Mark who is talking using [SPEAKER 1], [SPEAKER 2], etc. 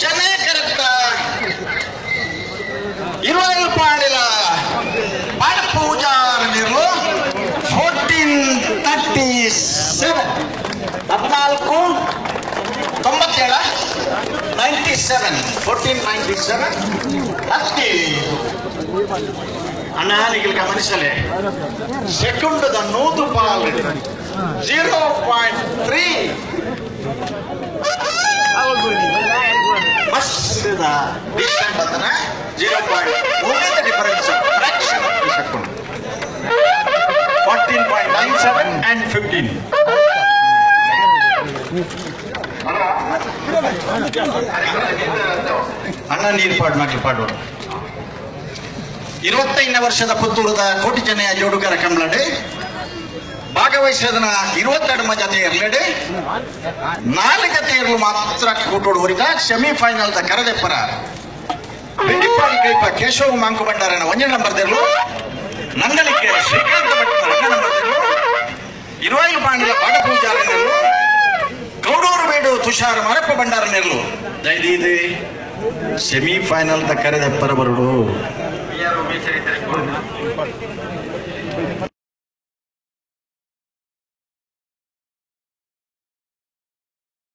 [SPEAKER 1] ಚೆನ್ನೈ ಇರುವೈಲ್ ಪಾಂಡಿಲ ಪಾಡ ಪೂಜಾರ ನೀರು 1437 1497 97 1497 ಅತ್ತಿ ಅಣ್ಣ ನಿಗಿಲ್ ಗಮನಿಸಲೆ ಸೆಕೆಂಡ್ the ನೂದು ಪಾಲ್ 0.3 ಮಸ್ತ್ ಡಿಸ್ಟೆನ್ಸ್ ಬರ್ತನ 0.3 difference fraction of the second 14.97 and 15. ಅಣ್ಣ ನೀರು ಪಾಡು ನಾಕಿ ಪಾಡು. 25ನೇ ವರ್ಷದ ಪುತ್ತೂರದ ಕೋಟಿ ಚೆನ್ನಯ್ಯ ಜೋಡುಗರ ಕಂಬ್ಳಡೆ ಭಾಗವಹಿಸಿದನ 22 ಜತೆ ಇರಲೇಡೆ 4 ಜತೆ ಇರಲು ಮಾತ್ರ ಕೂಟೋಡು ಹೊರಿದ ಸೆಮಿಫೈನಲ್ the ಕರದೆಪ್ಪರ ಬೆಂಡಿಪ್ಪಾಡಿ ಕೈಪ ಕೇಶವ ಮಾಂಕು ಭಂಡಾರನ 1 ನಂಬರ್ ದೆರ್ಲು, ನಂಗಲಿಕ್ಕೆ ಶ್ರೀಕಾಂತ ಭಟ್ 2 ನಂಬರ್ ದೆರ್ಲು, ಇರುವೈಲು ಪಾಂಡಿಲ ಪಾಡಪೂಜಾರ ನೆರ್ಲು, ಗೌಡೂರು ಬೇಡು ತುಷಾರ್ ಮರಪ್ಪ ಭಂಡಾರ ನೆರ್ಲು. ದಯದೀದೆ ಸೆಮಿಫೈನಲ್ the ಕರೆದೆಪ್ಪರ ಬರುಡು.